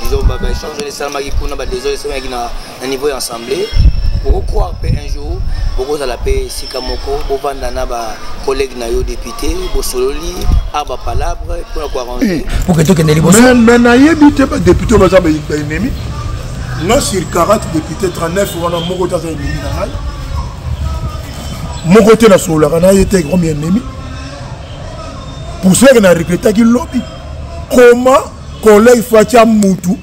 disons, baéchange esalamaki kuna, badésordre esalamaki na niveau ya assemblée, bokocroire mpe un jour bokozala mpe esika moko, bovanda na bacollègue na yo député, bosololi a bapalabre mpona koarranger pour que tokende liboso? Mais nayebi te, badéputé oyo baza baennemi nga, sur 40 député, 39 wana, moko te aza ennemi na ngai, moko te nasololaka na ye te comme ennemi. Pour cela que na regrettaki lobi, comment collègue faut atia mutu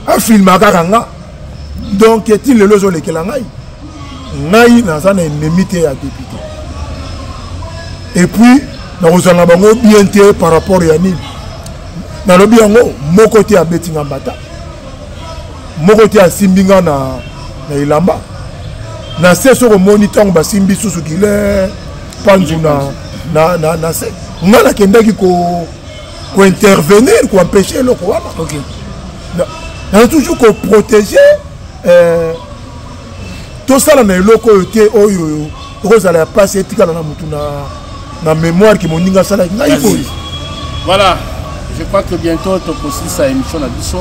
afilma kaka nga. Donc eti lelo ezolekela ngai, ngai naza na ennemi te ya député. Et puis nakozala na bango bien te par rapport ya nini? Nalobi yango, moko te abeti nga mbata, moko te asimbi nga na elamba na se. Soki omoni ntango basimbi susu kile panzu na se, nga nakendaki kointervenir, koempêcher eloko wana. Naza toujours koprotéger, tosala na eloko oyo te, oyo ekozala ya mpasi, etikala na motu na mémoire ke moninga asalaki ngai boye. Voilà, je crois que bientôt tokosilisa émission na biso.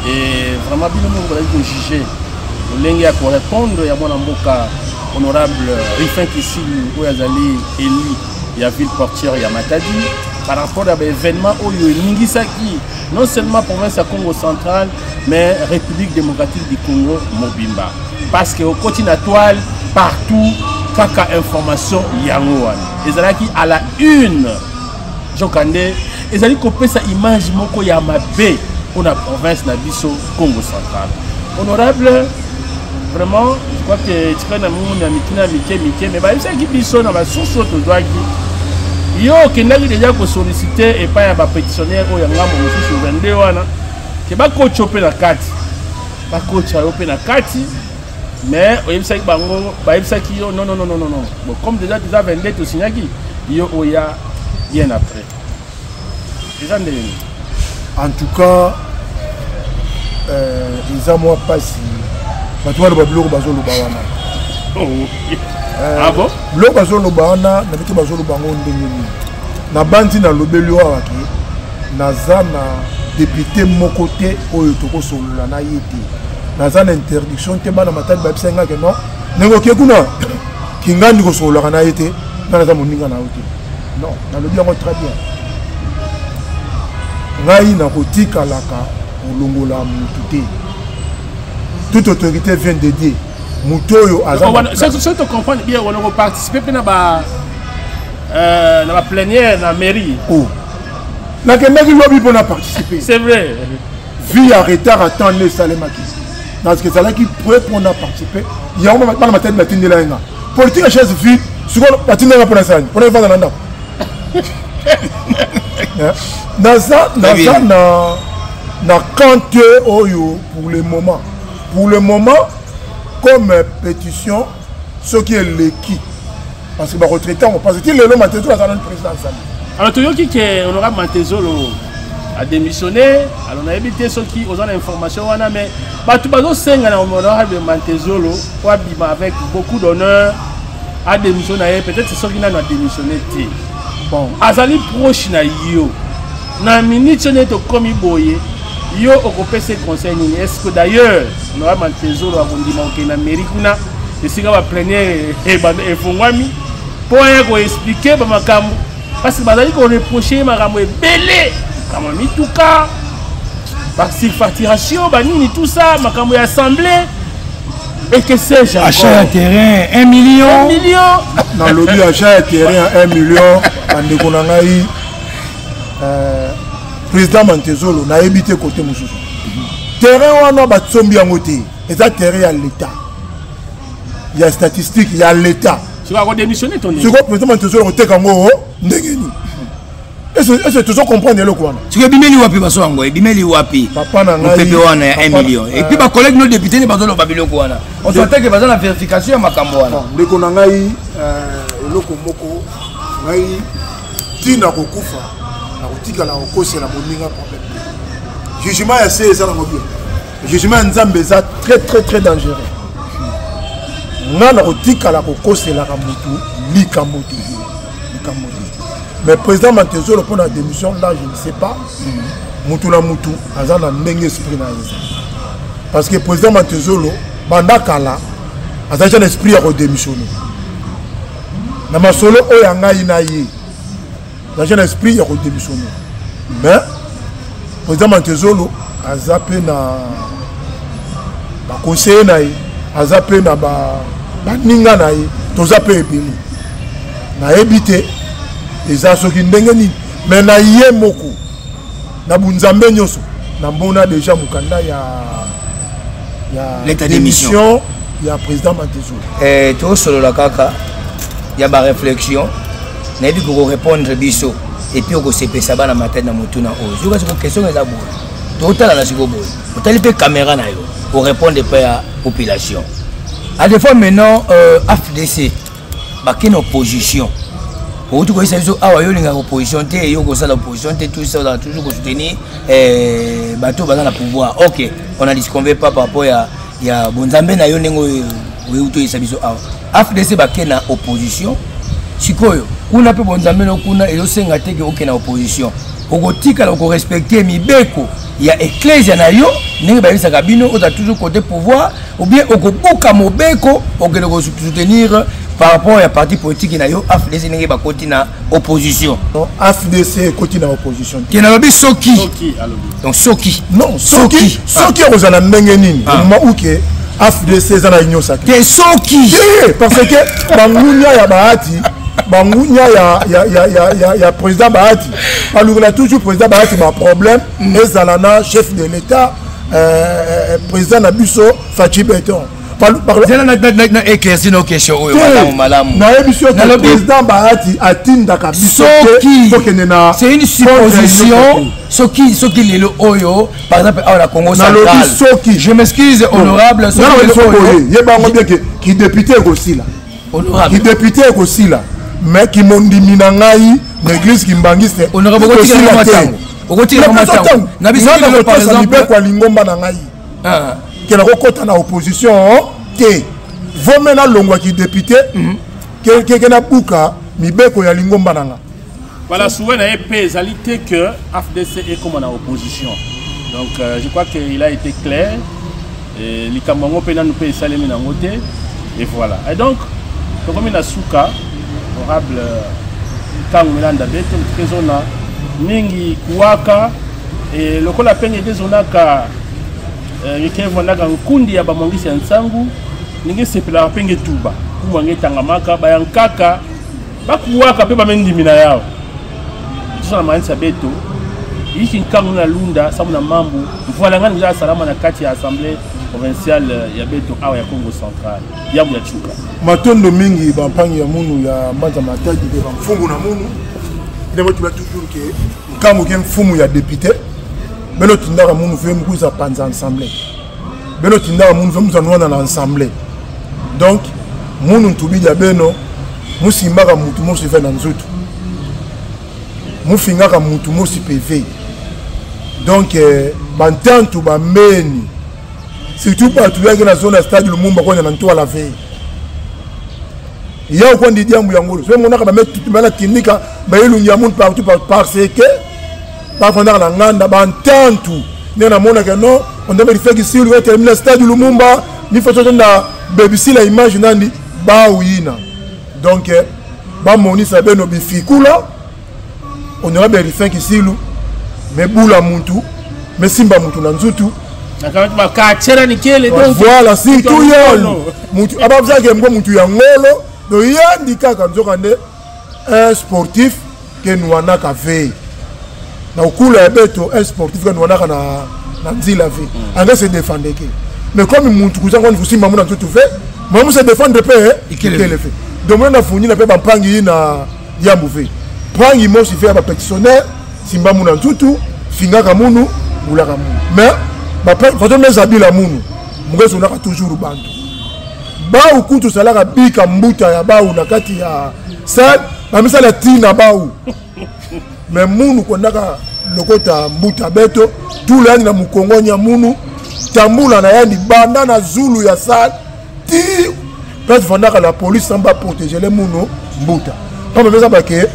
Et vraiment, bino moko bozali kojuger lolenge ya korépondre ya mwana mboka honorable Rufin Kisili, oyo azali élu ya ville portière ya Matadi, par rapport ya baévénement oyo eningisaki non seulement province ya Congo Central, mais République démocratique du Congo mobimba, parce que okoti na toile partout, kaka information yango wana ezalaki à la une. Jokande ezali kopesa image moko ya mabe mpona province na biso Congo Central. Honorable, vraiment, je crois que etikali na mingi na mituna mike mike, mais bayebisaki biso na basusu oyo tozwaki, yo okendaki deja kosolliciter epai ya bapétitionnaire oyo ya ngambo mosusu 22 wana ke bakotya mpe na kati, bakotya yo mpe na kati. Mais oyebisaki bango, bayebisaki yo: non, non, non, non, non, bon, comme déjà toza 22, tosignaki, yo oya bien après. Eza ndenge nini? En tout cas, eza mwa mpasi bato baloba biloko bazoloba wana. Ah bon? Biloko bazoloba wana, nayebi te bazoloba yango ndenge nini. Nabandi, nalobeli awa ke naza na député moko te oyo tokosolola na ye te, naza na interdiction te. Bana Matadi babisa nga ke non, ndenge oke kuna kingandi kosololaka na ye te, nga naza moninga na yo te. Non, nalobi yango très bien, ngai nakotikalaka kolongola mutu te. Toute autorité vient de Dieu. Motu oyo aza, soki tocomprendre bien, wana koparticiper mpe na baplénière na mairie? Oh. Nakendaki lobi mpo na participer. C'est vrai. Vu ya retard atan nde esalemaki, parce que ezalaki prêt mpona participer yango. Bana Matadi batindela ye nga politique ya chaise vide. Sikoyo batindela nga mpona esani, mpona evanda na ndako. Naza na camp te oyo pour le moment comme pétition soki eleki, parce que bakotraiter yango, parce que ti lelo Mantezolo aza nani président asali. Alors toyoki ke honorable Mantezolo Adémissionné. Alors nayebi te soki oza na information wana, mais bato bazosenga na honorable Mantezolo po abima avec beaucoup d'honneur, adémissionné na ye. Peut-être soki nano adémissionné te, bon, azali proche na yo. Na minute oyo nde tokomi boye, yo okopesa conseil nini? Est ce que d'ailleurs honorable Mantezolo akondima kokende na mairie kuna esika baplénière efungwami mpo aya koexpliquer bamakambo? Parce que bazali koreprocher ye makambo ebele, makambo ya mituka, basurfacturation, banini, tout ça, makambo ya assemblée et que sais-je. Achat ya terrain 1 million. 1 million. Nalobi achat ya terrain ya 1 million. Bandeko na ngai, président Mantezolo, nayebi te kote mosusu. Terrain wana basombi yango te, eza terrain ya l'État, ya statistique ya l'État. Sikoyo akodémissionne to ndenge? Sikoyo président Mantezolo koteka yango ndenge nini? Ese tozo comprendre eloko wana? Sikoyo ebimeli wapi? Baso yango ebimeli wapi? Papa na ngai, mopepe wana ya 1 papa million. Et puis bacollègue no député nde bazoloba biloko wana, on s'entend que baza na vérification ya makambo wana. Bon, ndeko na ngai, eloko moko, ngai ntina kokufa nakotikala kokosela moninga problème te. Jugement ya se eza nango bien, jugement ya Nzambe eza très très très dangereux. Nga nakotikala kokoselaka motu likambo te, likambo te. Mais président Mantezolo, mpo na démission là, je ne sais pas. Mutu na mutu aza na ndenge esprit na ye eza, parce que président Mantezolo banda kala azalaki na esprit ya kodémissionner. Na masolo oyo ya ngai na ye, azalaki na esprit ya kodémissionner. Mais président Mantezolo aza mpe na baconseiller na ye, aza mpe na baninga na ye, toza mpe ebele. Nayebi te eza soki ndenge nini, mais na ye moko na bunzambe nyonso namona déjà mokanda ya Lettre démission ya président Mantezolo. Tosolola kaka ya baréflexion. Nayebi kokorépondre biso et puis okosepesa bana matadi na motuna oyo. Soki siko question eza boye, totala na siko boye, otali mpe caméra na yo, orépondre epai ya population. À des fois maintenant, AFDC bakei na opposition. Outi koyesa biso awa, yo olingaka opposition te, yo kosala opposition te, tout ça, ozala toujours kosoutenir bato baza na pouvoir. Ok, on a disconvient pas par rapport ya bonzambe na yo ndenge oyo oyeuti oyesa biso awa. AFDC bakei na opposition sikoyo kuna mpe bonzambe no kuna ezosenga te ke okende na opposition. Okotikala okorespecte mibeko ya ecclesia na yo ndenge bayebisaka bino, oza toujours côté pouvoir, ou bien okobuka mobeko, okende kosoutenir par rapport ya parti politique na yo AFDC ndenge bakoti na opposition? Non, AFDC ekoti na opposition te. Ke nalobi soki. Soki alobi. Donc soki. Non, soki, soki ekozala ndenge nini? Moment où ke AFDC eza na union sacrée. Te, soki. Te, parce que bangunya ya Bahati, bangunya ya président Bahati balukela toujours président Bahati baproblème. Ezala na chef de l'État, président na biso Fatshi Béton. Zela na éclairci no question oyo malamu malamu. Nayebi soki Nalobi- président Bahati atindaka biso te Soki tokende na c'est une supposition, soki lelo oyo, par exemple awa na Congo Nalobi central, soki. je m'excuse, honorable, soki Nalobi lelo soki oyo oye yebango bien ke kidéputé ekosila. Honorable. Kidéputé ekosila, mais kimondimi na ngai na église kimbangiste Honorable, okotikela ekosila mwa te. ntango. Okotikela mwa Napesa ntango. ntango. Na biso Nga lelo, par nakotosa exemple- mibeko ya lingomba na ngai Ah. ke nakokɔta na opposition te. Vome nalongwaki député ke nabuka mibeko ya lingomba na nga. Voilà, souhait na ye mpe ezali te que AFDC ekóma na opposition. Donc je crois qu'il a été clair. Et likambo yango mpe nanu mpe esalemi nango te. Et voilà, et donc tokomi na suka. Honorable ntango melanda beto tozona mingi kuwaka e lokola penge ezonaka ekevandaka nkundi ya bamongisi ya nsangu ndenge esepelaka mpenge tuba kumwange etangamaka bayankaka bakuwaka mpe bamendimi na yao tosala maanisa beto yiki nkangu na lunda samu na mambu mvuala ngani eza asalama na kati ya assemblée provinciale ya beto awa ya Congo central yambu ya chuka. Matondo mingi, bampangi ya munu ya Mbanza Matadi mpe bamfungu na munu. Ine botula toujours ke nkambo ke mfumu ya député beno tindaka munu ve mukuza panza assemblée, beno tindaka munu ve muza nwana na assemblée. Donc munu ntubidi beno musimbaka mutu mosi ve na nzutu, mufingaka mutu mosi pv. Donc bantantu bameni surtout bato yaki na zone ya stade Lumumba kwenda na ntwala ve ya okwandi diambu ya ngolo soki monaka bana tindika bayelungi ya muntu partout parce que bafandaka na nganda bantantu nde namonaka non ondambe lifeki silu etelemi na stade Lumumba nifaso tenda bebisila image nandi bauyina. Donc bamonisa beno bifikula honorable Rufin Kisilu mebula muntu mesimba muntu na nzutu. Voilà, surtout yolo mutu ababzake mgo mutu ya ngolo do yandi kaka nzoka nde un sportif ke nwanaka ve na okula ya beto, un sportif ke nwanaka na nzila ve anga se défendre ke, mais comme muntu kuzanga kusimba muna nzutu ve mamu se défendre pe ikele ve. Donc mona na funyi na pe bampangi na yambu ve mpangi mosi ve ya bapétitionnaire simba muna nzutu fingaka munu bulaka munu, mais façon mezabila munu mungu ezonaka toujours bantu bau kutu salaka bika mbuta ya bau na kati ya salle bamisala tina bau, mais munu kondaka lokota mbuta beto tula yandi na mukongo nya munu tambula na yandi banda na zulu ya salle ti place vandaka la police samba protéger le munu mbuta pamba meza bake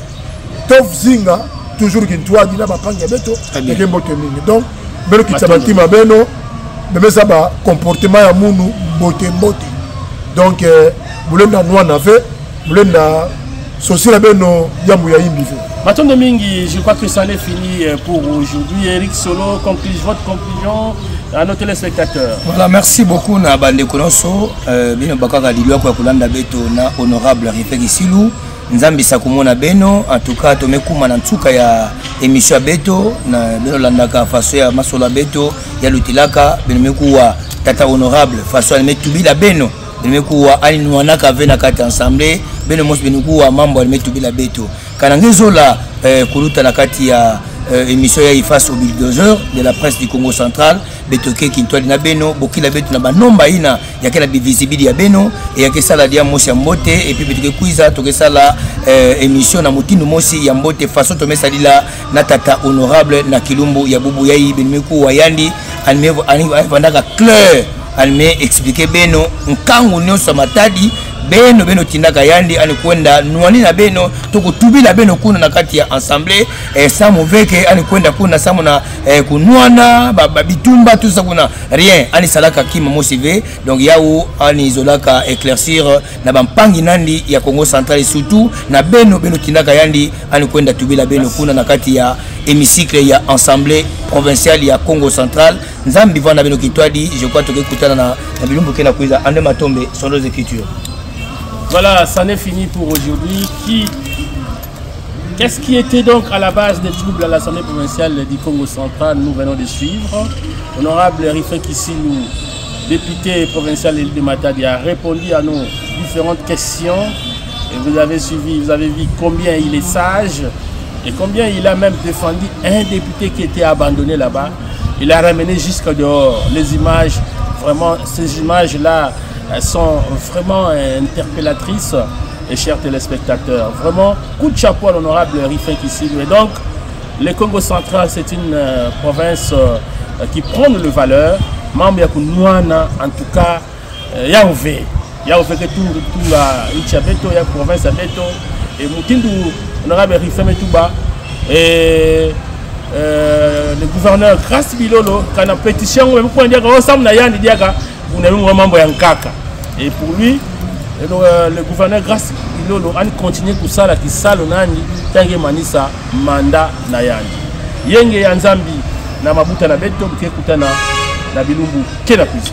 tof zinga toujours kintwadi na bapangi ya beto eke mbote mingi. Donc beno kitisa bantima beno memeza ba comportement ya munu mbote mbote. Donc bulenda nwana ve bulenda sosila beno yambu ya yimbi ve. Matondo mingi, je crois que ça en est fini pour aujourd'hui. Eric Solo, conclue votre conclusion à nos téléspectateurs. Voilà, merci beaucoup na bande nyonso bino bakaka lilwako ya kolanda beto na honorable Rufin Kisilu. Nzambi sakumona beno, en tout cas tomekuma na ntsuka ya émission ya beto na beno landaka faso ya masolo ya beto ya lutilaka beno mekuwa tata honorable faso ya metubila beno beno mekuwa ani nwanaka ve na kati ensemble beno mosi beno kuwa mambo ya metubila beto kana ngezola kuluta na kati ya émission ya face au bulldozer de la presse du Congo central betoke kintwali na beno bokila beto na banomba ina yake na bivisibilité ya beno e yake sala dia mosi ya mbote et puis betoke kwiza toke sala émission na motindo mosi ya mbote façon tomesalila na tata honorable na kilumbu ya bubu yai benimiku wa yandi anime vandaka clair anime expliquer beno nkangu nyonso matadi beno beno tindaka yandi ani kwenda nwani na beno tokotubila beno kuna na kati ya ensemble samu veke ani kwenda kuna samu na kunwana ba bitumba tout ça kuna rien ani salaka kima mosi ve. Donc yau ani izolaka éclaircir na bampangi nandi ya Congo central et surtout na beno beno tindaka yandi ani kwenda tubila beno kuna na kati ya hémicycle ya assemblée provinciale ya Congo central. Nzambi vanda beno kitwadi, je crois toke kutana na bilumbu kena kuiza André Matombe son dos écritures. Voilà, ça n'est fini pour aujourd'hui. Qu'est-ce qui était donc à la base des troubles à l'Assemblée provinciale du Congo central? Nous venons de suivre. Honorable Rufin Kisilu, député provincial élu de Matadi, a répondu à nos différentes questions. Et vous avez suivi, vous avez vu combien il est sage et combien il a même défendu un député qui était abandonné là-bas. Il a ramené jusque dehors. Les images, vraiment, ces images-là, elles sont vraiment interpellatrices. Et chers téléspectateurs, vraiment, coup de chapeau à l'honorable Rufin Kisilu. Et donc, le Congo central, c'est une province qui prône le valeur. Mambo ya kunwana, en tout cas, ya ove. Ya ove que tout la nchi ya beto, ya province ya beto. Et Mutindu, honorable Rufin Metouba, et le gouverneur Grace Bilolo, quand la pétition, même pour dire que ensemble, na yandi diaka, vous n'avez pas mambo ya nkaka. Et pour lui, le gouverneur Grace Bilolo a continué pour ça, la qui sale nani, tange manisa mandat na yandi. Yenge ya Nzambi, na mabuta na beto, mke kutana na bilumbu, kena kuzi.